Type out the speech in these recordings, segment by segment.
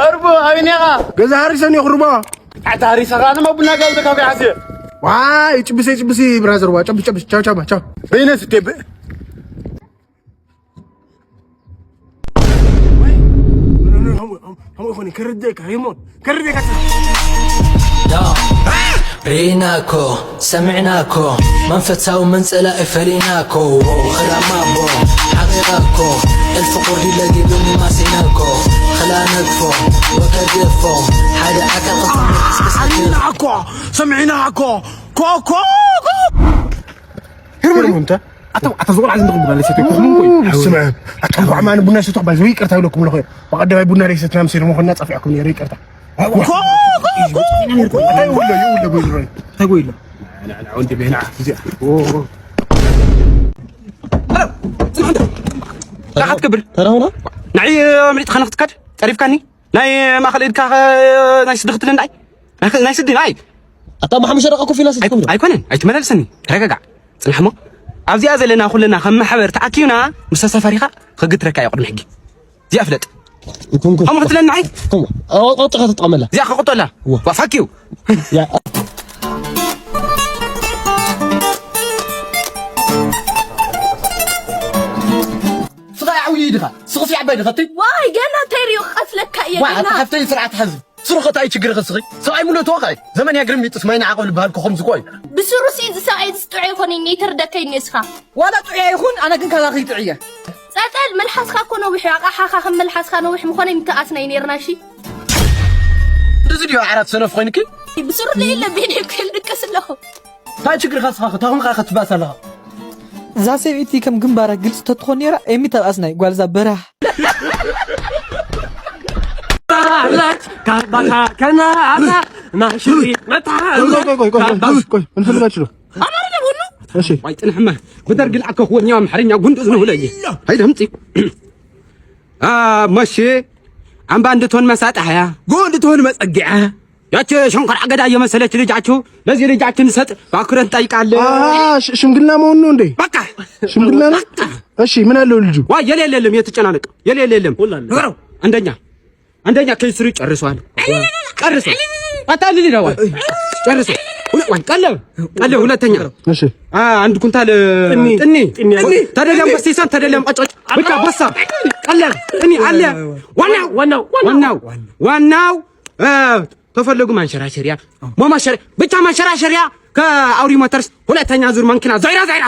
እርቡ ኣበይ እኒኻ? ገዛ ሃሪሰ እኒኹ ርቦ። ኣታ ሃሪሰኻ ንመ ቡና ጋብዘካ ከይሓስየ። ዋይ ጭብሲ ጭብሲ ብራዘር ዋ ጨብስ ጨብስ ቻው ቻው ቻው። በይነ ስቴብ። ሪናኮ ሪናኮ ሰሚዕናኮ መንፈሳዊ መንጸላኢ ፈሊናኮ። ኸላማቦ ሓቂቓኮ እልፊ ቁርዲ ለጊብኒ ማሲናኮ። ኸላ ነግፎ ወከገፎ ሓደ ዓካ ኸፈ ሪናኮ ሰሚዕናኮ ኮኮ። ሄርሞን እንተ ኣታ ኣታ ዝቆልዓ ዝንድቕ ቡና ለሰትኩም። ስምዐ ኣታ እንኳዕ ማን ቡና ሰትኹ ባይ ይቅርታ ይብለኩም ኣለኹ። በቀደማይ ቡና ለይሰትና ምሰ ሞ ኾና ጸፊዕኩም ነይሩ ይቅርታ። እንታይ ጎይሎ? ንዓ ንዓ ወንድሜ ንዓ እዚኣ። ራሓት ክብር ተራውና ናይ ምሪት ኸነኽትካድ ጸሪፍካኒ። ናይ ማእኸል ኢድካ ኸ ናይ ስዲ ክትልን ኣይ ናይ ስዲ ኣይ ኣታ ማሓሙሸ ደቃ ኮፍ ኢላ ስዲ ኣይኮነን ኣይትመላለሰኒ። ተረጋጋዕ። ጽንሕ እሞ ኣብዚኣ ዘለና ኩልና ከም ማሕበር ተኣኪብና ምስ ተሳፋሪኻ ክግትረካ እዩ ቅድሚ ሕጊ። እዚኣ ፍለጥ። ከምኡ ክትለኒ ንዓይ ከምኡ ኣወጣውጥኻ ትጥቀመላ እዚኣ ከቕጠላ። ዋ ፋኪው። ስኻ ዓብዩ ድኻ ስኽሲ ዓባይ ድኸቲ ዋይ ገና ተይሪኡ ክቐትለካ እየ ዋ ገና ኣታ ሓፍተይ ስርዓት ሓዚ ስሩ ኸታ እዩ ችግር ኸስኺ ሰብኣይ ሙለቶ ኸ ዘመን ያግርም ይጥስ ማይና ዓቐብ ልበሃል ኮኸም ዝኮ እዩ ብስሩሲ ዝሰብኣይ ዝጥዑ ይኾነ ነይተርደከይ ኔስኻ ዋላ ጥዑያ ይኹን ኣነ ግን ካባኺ ይጥዑየ ጸልጠል መልሓስካ እኮ ነዊሕ እዩ ኣቃሓኻ ከም መልሓስካ ነዊሕ ምኾነ ይምተኣስና ይኔርና እሺ እንደዚ ድዮ ዓራት ሰነፍ ኮይንኪ ብስሩ ለየለ ቤት ክል ድቀስ ኣለኹ እንታይ ችግርካ ስኻ ታኹምካ ክትባስ ኣለኻ እዛ ሰበይቲ ከም ግንባራ ግልፂ ተትኾን ነይራ ኤሚ ተብኣስናይ ጓልዛ በራህ ኣላት ካባኻ ከናኣላ ናሽሪ መታሃላ ቆይ ቆይ ቆይ ቆይ ቆይ እንፈልጋችሁ ነው። አማርኛ ሁሉ እሺ ዋይ ጥንሕማ ብደርግ ልኣከ ክወኛ ኣምሓርኛ ጉንዱ ዝንሁለየ ኣይደምፂ መሺ ኣምባ እንድትሆን መሳጣሕያ ጎ እንድትሆን መፀጊዓ ያቺ ሸንኮር አገዳ የመሰለች ልጃችሁ ለዚህ ልጃችን ሰጥ ባክረን ጠይቃለ ሽምግልና መሆን ነው እንዴ በቃ ሽምግልና ነው እሺ ምን አለው ልጁ ዋ የሌለ የለም የተጨናነቅ የሌለ የለም ንገረው አንደኛ አንደኛ ከይስሩ ጨርሷል ጨርሷል አታልል ይለዋል ጨርሶ ቀለ ቀለ ሁለተኛ እሺ አንድ ኩንታል ጥኒ ተደለም በሲሳን ተደለም ቀጮጭ ብቻ በሳ ቀለ ጥኒ አለ ዋናው ዋናው ዋናው ዋናው ተፈለጉ ማንሸራሸሪያ ማማሸሪያ ብቻ ማንሸራሸሪያ ከአውሪ ሞተርስ ሁለተኛ ዙር መኪና ዛይራ ዛይራ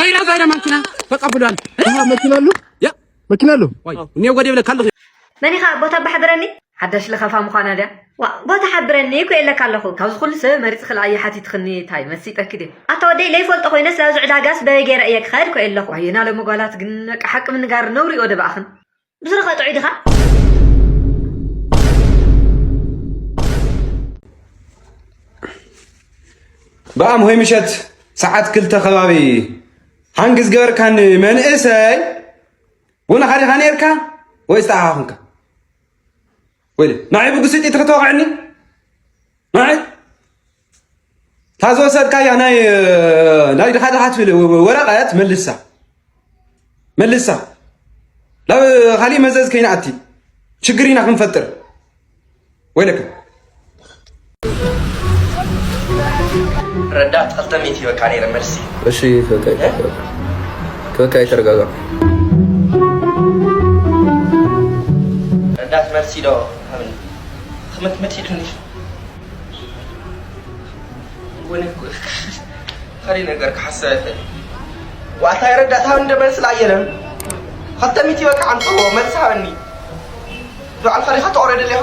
ዛይራ ዛይራ መኪና ተቀብሏል። መኪና አሉ ያ መኪና አሉ ወይ እኔ ወደ ብለህ ካለህ መኒኻ ቦታ ባሕብረኒ ሓዳሽ ለኸፋ ምዃና ድያ ዋ ቦታ ሓብረኒ ኮ የለካ ኣለኹ ካብዚ ኩሉ ሰብ መሪፅ ክልኣየ ሓቲትኽኒ ታይ መሲጠኪ ድየ ኣታ ወደይ ለይፈልጦ ኮይነስ ናብዚ ዕዳጋስ በበይ ገይረ እየ ክኸድ ኮ የለኹ ኣየና ለመጓላት ግን በቃ ሓቂ ምንጋር ነውሪ ኦ ደባእኽን ብስርኸ ጥዑይ ድኻ? ብኣምሆይ ምሸት ሰዓት ክልተ ከባቢ ሃንግ ዝገበርካኒ መንእሰይ ቡና ኻዲኻ ነርካ ወይስ ተሓኻኹንካ? ወይ ንዓይ ብጉስጢ ተክተወቕዐኒ ንዓይ ታዝወሰድካያ ናይ ናይ ድኻ ድኻ ትብል ወረቐት መልሳ መልሳ ናብ ካሊእ መዘዝ ከይንኣቲ ችግር ኢና ክንፈጥር ወይለከ ረዳት ክልተ ሚእቲ በቃ ነይረ መልሲ እሺ ፈቀይ ፈቀይ ተረጋጋ ረዳት መልሲ ዶ ክምትምት ሂዱኒ ወይኔ እኮ ከሪ ነገር ክሓስብ ኣይኽእል ዋታ የረዳእታ እንደ መልስ ላየለን ኸልተ ሚቲ በቃ ኣምፅዎ መልስ ሃበኒ ባዕልኻ ዲኻ ተቕረደል ኢኻ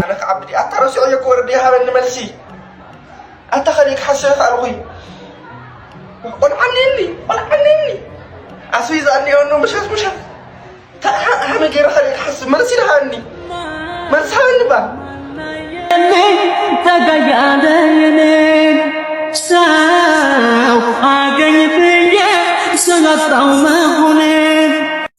ኣነ ከዓ ብዲ ኣታ ረሲዖ እየ ክወርድ ይሃበኒ መልሲ ኣታ ኸሊእ ክሓስብ ይኽኣልኹ እዩ ቆልዓ እኒአኒ ቆልዓ እኒአኒ ኣስቤዛ እኒአኒ ምሸት ምሸት ተሓሓመ ገይረ ኸሊእ ክሓስብ መልሲ ድሃኒ መልሲ ሃበኒ ባ ተጋያለየኔ ሰው አገኝ ብዬ ሰው አጣው መሆኔ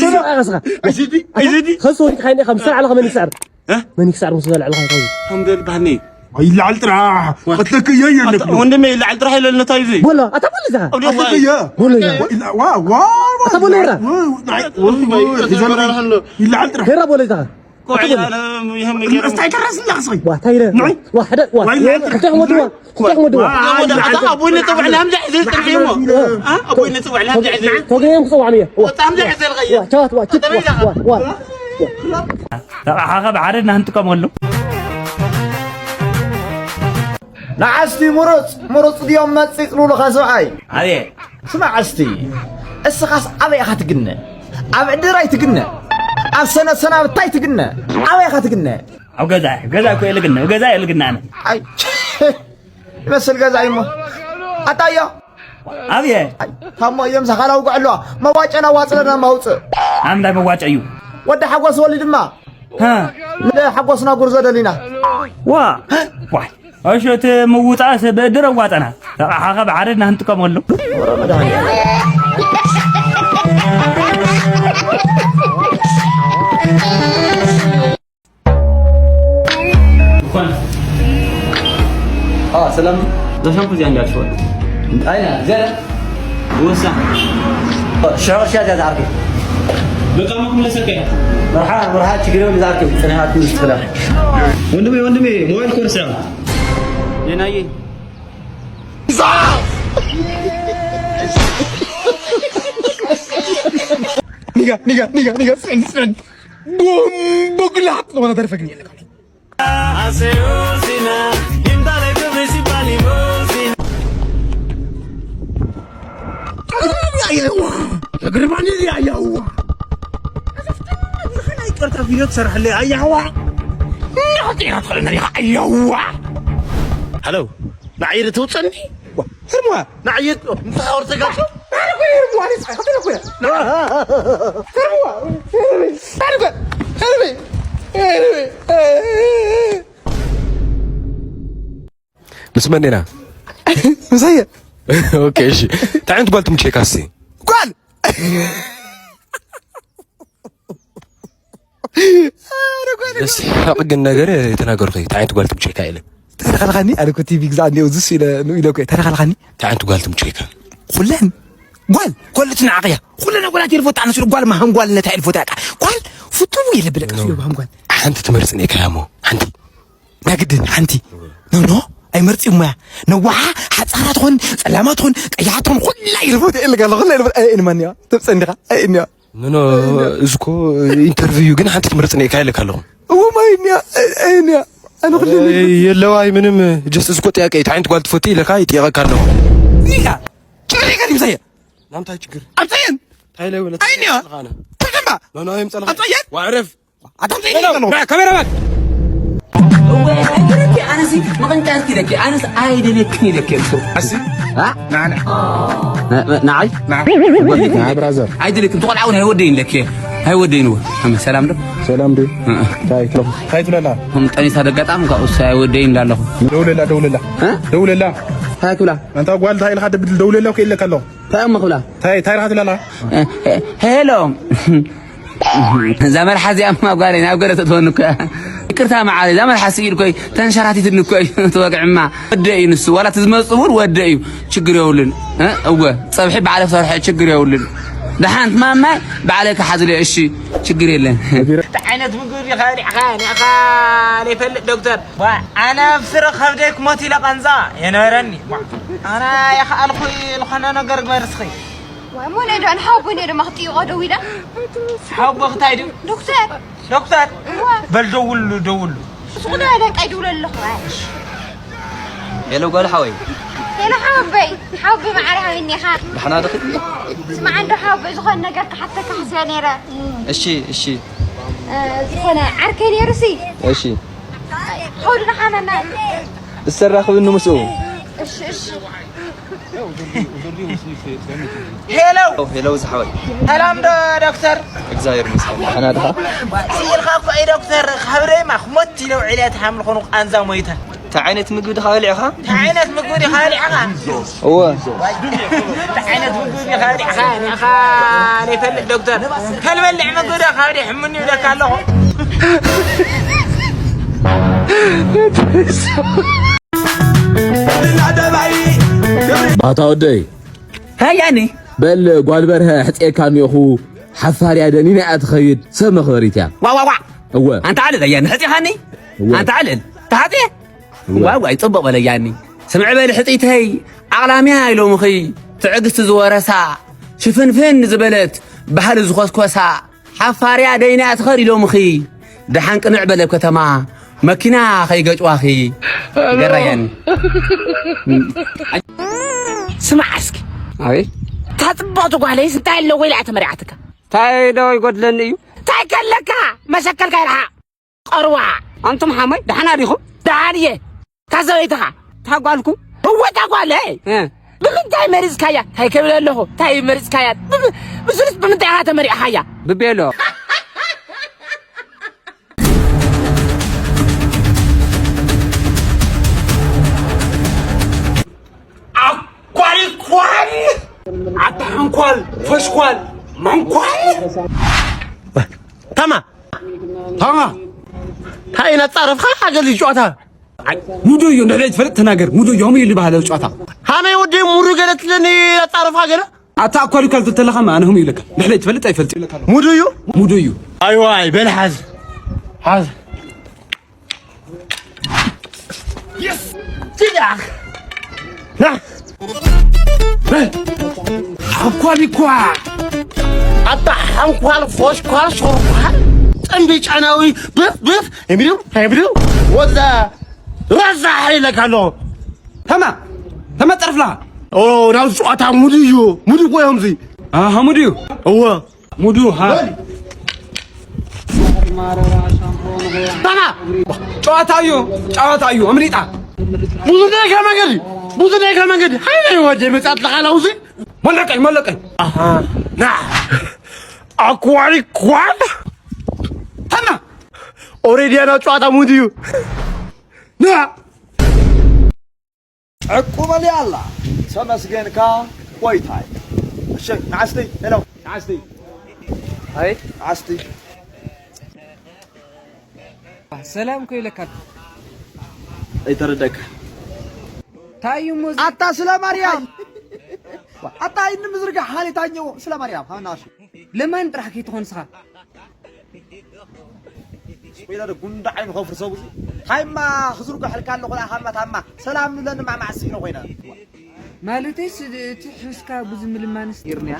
ስማ፣ ኣስኻ። ኣይሲዲ፣ ኣይሲዲ። ከሱ ወዲካ ኸይነ ከም ስራ ዓለኻ መን ይስዕር? እ? መን ይስዕር ምስ ዘልዕልኻ ይኸውን? ከም ደል ባህኒ። ይለዓል ጥራሕ። ዋ። ቀትለክ እየ የለክ። ወንድሜ፣ ይለዓል ጥራሕ ኢለ ነታ ይዘይ። ቦሎ፣ ኣታ ቦሎ እዛ። ኣብ ደስ ቀትለክ እየ። ቦሎ እያ። ዋ፣ ዋ፣ ዋ። ኣታ ቦሎ ይራ። ዋ፣ ናይ፣ ዋ፣ ዋ፣ ይዘምር። ይለዓል ጥራሕ። ሄራ ቦሎ እዛ። ቆይ፣ ኣታ ቦሎ። ኣነ ይህም ይገርም። እስታይ ከረስ እንዳኽስኺ። ዋ፣ ታይረ። ንዑ። ዋ፣ ሓደ፣ ዋ። ዋ፣ ይለዓል ጥራሕ። ክልተ ክመትዋ። ክልተ ክመትዋ። ዋ፣ ኣታ ይለዓል ጥራሕ። ኣቦይ ነጽውዕ ንሃምዛ ሕዚ ጥልሒሞ። አ? ኣቦይ ነጽውዕ ንሃምዛ ሕዚ። ተገይም ክጸውዓም እየ። ዋ። ወጣ ሃምዛ ሕዚ ልኸየ። ዋ፣ ቻት፣ ዋ፣ ችት፣ ዋ፣ ዋ፣ ዋ። ተቓሓኸ ብሓደ እናንጥቀመሉ። ንዓስቲ ምሩፅ፣ ምሩፅ ድዮም መፂፅ ልብሉኻ ሰብኣይ? ኣየ። ስማዕ እስቲ፣ እስኻስ ኣበይ ኢኻ ትግነ? ኣብ ዕድር ኣይትግነ፣ ኣብ ሰነ ሰናብታ ኣይትግነ፣ ኣበይ ኢኻ ትግነ? ኣብ ገዛ፣ ገዛ እኮ እየ ልግነ፣ ኣብ ገዛ እየ ልግነ ኣነ። ኣይ፣ ይመስል ገዛ እዩሞ። ኣታዮ። ኣብየ። ኣይ፣ ታሞ እዮም ዝኻላ ውግዕ ኣለዋ። መዋጨና ዋፅለና ማውፅእ። ኣምላይ መዋጨ እዩ። ወዲ ሓጎስ ወሊ ድማ። ሃ። ንሓጎስና ጉርዞ ደሊና። ዋ። ዋይ። እሺ፣ እቲ ምውፃእስ ብእድር ኣዋፀና። ተቓሓኸ ብሓደ እናንጥቀመሉ። ወረ መድኃኒዓለም። ዝኾነ። አ፣ ሰላም። እዛ ሻምፖ እዚኣ እንዲያ ትፈልጥ? ኣይና፣ እዚኣ ድያ? ወሳ። ኦ፣ ሽዑ ቅርሺ እያ እዚኣ ዝዓርኪ። በቃ፣ እሞ ክምለሰካ እየ። መርሓ፣ መርሓ፣ ችግር የብሉን፣ ዝዓርኪ። ጽንሓት ትንሽ ትኽእላ። ወንድሜ፣ ወንድሜ፣ ሞባይል ኮርሳ። ሌናዬ። ኒጋ፣ ኒጋ፣ ኒጋ፣ ኒጋ፣ ስዕን፣ ስዕን። ቦምቦ ግላት ዝኾነ ደርፈ ግን የለካ። Aseusina, imdale publisi bani mosina. Ayawa, gribani ayawa. ይቅርታ ቪዲዮ ትሰርሐለይ ኣያዋ። ናቴና ትኸለና ኢኻ ኣያዋ። ሃሎ፣ ንዓይ ዶ ትውፅኒ? ህርምዋ። ንዓይ ዶ ምሳኻ ወር ተጋጭ? ኣረ ኮይ ህርምዋ፣ ኣረ ጻይ፣ ከተለ ኮይ። ህርምዋ፣ ህርምዋ፣ ኣረ ኮይ፣ ህርምዋ፣ ህርምዋ። ምስ መን ኢና? ምሳየ። ኦኬ፣ እሺ። እንታይ ዓይነት ጓል ትምቸካ እስቲ? ጓል! ደስ ሓቂ ግን ነገር የተናገርኩ እንታይ ዓይነት ጓል ትምቸካ ኢለ። ተረኸልኻኒ ኣነ እኮ ቲቪ ግዛዕ እንዲው ዝስ ኢለ ንኡ ኢለ እኮ ተረኸልኻኒ። እንታይ ዓይነት ጓል ትምቸካ? ኩለን ጓል ጓል ትናዓቅያ ኩለን ጓላት ይልፎታ ኣነ ስለ ጓል ማሃም ጓል ነታ ይልፎታ ያቃ ጓል ፍቱሙ የለ ብለቃ ስለ ማሃም ጓል ሓንቲ ትመርጽ ነካ ያሞ ሓንቲ ናግድን ሓንቲ ኖ ኖ ኣይመርጽ ሙያ ነዋሓ ሓጻራ ትኾን ጸላማ ትኾን ቀያሓ ትኾን ኩላ ይልፎታ የለ ጋር ኩላ ይልፎታ እኔ ማንያ ተብጸንድኻ እኔ ኖ ኖ፣ እዚ እኮ ኢንተርቪው እዩ፣ ግን ሓንቲ ትመርጽ ነካ ኢለካ ኣለኹ። እዎ፣ ማይንያ፣ ኣይንያ፣ ኣነ ኩሉ የለዋይ ምንም፣ ጀስት እዚ እኮ ጥያቄ እዩ። እንታይ ዓይነት ጓል ትፈቱ ኢለካ ይጥየቀካ ኣለኹ። ኒካ፣ ጭቅጭቅ ይምሳየ። ናምታይ ችግር? ኣምሳየን። እንታይ ላይ ወለ ኣይንያ። ተሰማ። ኖ ኖ፣ ኣይምጸልኻ። ኣምሳየን። ዋዕረፍ። ኣታምሳየን ሄሎ፣ ኣለኹ። ና፣ ካሜራማን። እወ፣ ኣይደለኪ፣ ኣነሲ ምቕንጫርኪ ኢለኪ፣ ኣነስ ኣይደለክን ኢለኪ፣ እሱ። ኣሲ? ኣ? ንዓና። ን-፣ ንዓይ? ንዓ። ንዓ ብራዘር። ኣይደለክን፣ ትቆልዓ እውን ኣይወደይን ኢለኪ። ኣይወደይን እውን። ኣመ፣ ሰላም ዶ? ሰላም ዶ? እ፣ እ። እንታይ ትብሎ? እንታይ ትብለላ? ከም ጠኒሳ ደጋጣም፣ ካብኡ እሱ ኣይወደይን እንዳለኹ። ደውለላ፣ ደውለላ። እ? ደውለላ። እንታይ ክብላ? ኣንታ ጓል እንታይ ኢልካ ደብድል? ደውለላ እኮ ኢለካ ኣለኹ። እንታይ እሞ ክብላ? እንታይ፣ እንታይ ኢልካ ትብለላ? እ፣ እ፣ ሄሎ። እዛ መልሓስ እዚኣ እማ ጓለይ ናብ ገለ ተእትወኒ እኮ እያ። ይቅርታ መዓረይ፣ እዛ መልሓስ ስኢል እኮ እዩ፣ ተንሸራቲትኒ እኮ እዩ፣ ትወግዕማ። ወደ እዩ ንሱ፣ ዋላ እቲ ዝመጽእ እውን ወደ እዩ፣ ችግር የብሉን። እ፣ እወ፣ ጸብሒ ባዕለ ክሰርሖ ችግር የብሉን። ደሓን ሕማም ማይ ባዕለ ክሓዝለ፣ እሺ፣ ችግር የለን። እንታይ ዓይነት ምግቢ ዲኻ በሊዕኻ? ኒዕኻ ዘይፈልጥ ዶክተር። ዋ፣ ኣነ ኣብ ስረ ከብደይ ክሞት ኢለ ቃንዛ የነበረኒ። ዋ፣ ኣነ የኸኣልኩ ዝኾነ ነገር ግበር እስኺ። ዋይ፣ እሞ ነዶ ንሓወቦ ነዶ ማኽጥይቆ ደው ኢላ። ሓወቦ ክታይ ድዩ? ዶክተር። ዶክተር? እዋ። በል ደውሉ፣ ደውሉ። ሱቕ ዶ ለንቀይ ድውሎ ኣለኹ። ሄሎ ጓል ሓወይ። ሄሎ ሓወበይ። ሓወበይ መዓረ ሃበይ እኒኻ? ደሕና ድኺ? ስማዕ እንዶ ሓወበይ፣ ዝኾነ ነገር ክሓተካ ሓስበ ነይረ። እሺ፣ እሺ። እ፣ ዝኾነ ዓርከይ ነይሩሲ። እሺ። ሆዱ ንሓመና። እሰራኽብኒ ምስኡ። እሺ፣ እሺ። ሄሎ። ኦ፣ ሄሎ ዝሓወይ። ሰላም ዶ ዶክተር? እግዚኣብሔር ይመስገን። ደሕና ድኻ? ስኢልካ እኮ እዩ ዶክተር፣ ካብ ደይማ ክሞት ኢለ ውዒለ፣ እቲ ሓምሊ ኾኑ ቃንዛ ሞይተ። እንታይ ዓይነት ምግቢ ድኻ በሊዕኻ? እንታይ ዓይነት ምግቢ ዲኻ በሊዕኻ? እወ። እንታይ ዓይነት ምግቢ ዲኻ በሊዕኻ? ኒኻ ዘይፈልጥ ዶክተር። ከልበልዕ ምግቢ ዶ ካብ ደይ ሕሙኒ ይብለካ ኣለኹ። ባታ ወደይ። ሃያኒ። በል ጓል በርሀ ሕጽየካ እኒኦኹ፣ ሓፋር እያ ደኒና እያ ትኸይድ፣ ሰብ መኽበሪት እያ። ዋ፣ ዋ፣ ዋ። እወ። ኣንታ ዓለል ኣያ ንሕጽኻኒ? እወ። ኣንታ ዓለል፣ ተሓጽየ? እወ። ዋይ፣ ዋይ፣ ጽቡቕ በለያኒ። ስምዒ በሊ ሕጽይተይ፣ ዓቕላምያ ኢሎምኺ፣ ትዕግስቲ ዝወረሳ፣ ሽፍንፍን ዝበለት፣ ባህሊ ዝኾስኮሳ፣ ሓፋርያ ደይና ትኸድ ኢሎምኺ። ደሓን ቅንዕ በለ ኣብ ከተማ፣ መኪና ከይገጭዋኺ። ገራያኒ። ስማዕ እስኪ። ኣቤት። እታ ጽብቕቲ ጓለይስ እንታይ ኣለዎ ኢላ እያ ተመሪዓትካ? እንታይ ዶ ይጎድለኒ እዩ? እንታይ ከለካ? መሸከልካ ይርሓቕ። ቀርዋ። ኣንቱም ሓመይ፣ ደሓና ዲኹም? ደሓን እየ። እታ ሰበይትኻ? እታ ጓልኩም? እወ፣ እታ ጓለይ። እ። ብምንታይ መሪጽካያ? እንታይ ክብል ኣለኹ? እንታይ መሪጽካያ? ብም-፣ ብስሉስ ብምንታይ ኢኻ ተመሪዕኻያ? ብቤሎ። ኣኳሪኳን! ኣታ ሓንኳል፣ ፈሽኳል፣ መንኳል! ታማ! ታማ! እንታይ እናጻረፍካ ኣገል ጨዋታ? ኣይ፣ ሙዶ እዩ፣ ንሕለይ ትፈልጥ ተናገር። ሙዶ እዩ፣ ሆም እዩ ዝበሃል ጨዋታ። ሃመይ ወዲ ሙሩ ገለ ትለኒ ኣጻረፍካ ገለ? ኣታ ኣኳሪኳል ትተለኻ፣ ኣነ ሆም እዩ ለካ። ንሕለይ ትፈልጥ ኣይፈልጥ። ሙዱ እዩ? ሙዱ እዩ። ኣይዋይ፣ በል ሓዝ። ሓዝ። የስ! ና! ሓንኳል እኳ! ኣታ ሓንኳል፣ ፎሽኳል፣ ሾርኳል፣ ጥንቢ ጨናዊ፣ ብፍ፣ ብፍ፣ እምሪው፣ እምሪው፣ ወዛ ረሳሕ ኢለካ ኣለኹ። ተማ ተማ ጸርፍላ። ኦ፣ ናብ ጨዋታ ሙድ እዩ። ሙድ እኮ እዮም እዚ። ኣሃ፣ ሙድ እዩ። እወ። ሙዱ፣ ሃ። ተማ ጨዋታ እዩ። ጨዋታ እዩ። ኣምሊጣ። ብዙ ደቂቃ መንገዲ። ብዙ ደቂቃ መንገዲ። ሃይ፣ ወደ መጻት ለኻላውዚ። መለቀኝ፣ መለቀኝ። ኣሃ፣ ና። ኣኳሪ ኳን። ተማ ኦሬዲ ያና ጨዋታ ሙድ እዩ። ና። ዕቁበልያ ኣላ። ተመስገንካ ጎይታይ። እሺ፣ ንዓስቲ፣ ሄሎ፣ ንዓስቲ። ኣይ። ንዓስቲ። ሰላም እኮ ይለካ። ኣይተረዳካ። እንታይ እዩ እሞ እዚ? ኣታ ስለ ማርያም። ኣታ ኣይን ምዝርጋሕ ሃሊታኘው ስለ ማርያም፣ ሃናሽ። ለማን ጥራሕ ከይትኾን ንስኻ። ስፖይለር ጉንዳ ዓይኑ ከፍርሶ ብዙ። ሃይማ ክዝርግሐልካ ኣለኹ፣ ላ ሃማ ታማ። ሰላም ንብለኒ፣ ማዕማዕ ስኢኖ ኮይና። ማለተይስ እቲ ሕዝካ ብዙ ምልማንስ ይርንያ።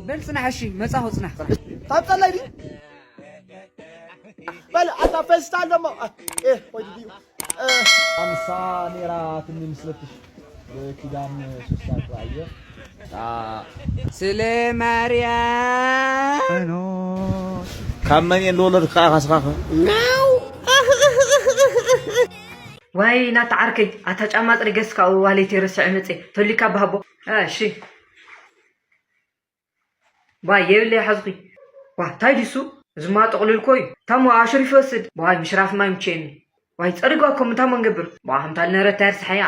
በል ጽናሕ፣ እሺ፣ መጻኹ ጽናሕ። ታብ ጸላይ ድዩ? በል፣ ኣታ ፌስታል ደሞ። እ፣ ወይ ድዩ? እ፣ ኣምሳ ኔራ ትኒ ምስለትሽ ብኪዳን ሱሳ ጥራየ። ኣ፣ ስለ ማርያም። ካብ መን እየ ዝወለድካ ኢኻ ስኻኸ? ዋይ፣ ናታ ዓርከይ፣ ኣታ ጫማ ጽሪገስ ካብኡ ዋሌተይ ረሲዐ መጽየ። ተሊካ ብሃቦ። እ፣ እሺ። ዋይ፣ የብለይ ሓዝኺ። ዋ፣ እንታይ ድዩ እሱ? እዚማ ጥቕልል እኮ እዩ። ታሞ ኣሽሪፍ ይወስድ። ዋይ፣ ምሽራፍ ማይ ምቼኒ። ዋይ፣ ጸሪጓ እኮ፣ ምንታይ እሞ ንገብር? ዋ፣ ከምታ ልነረት እንታይ ርሳሐያ?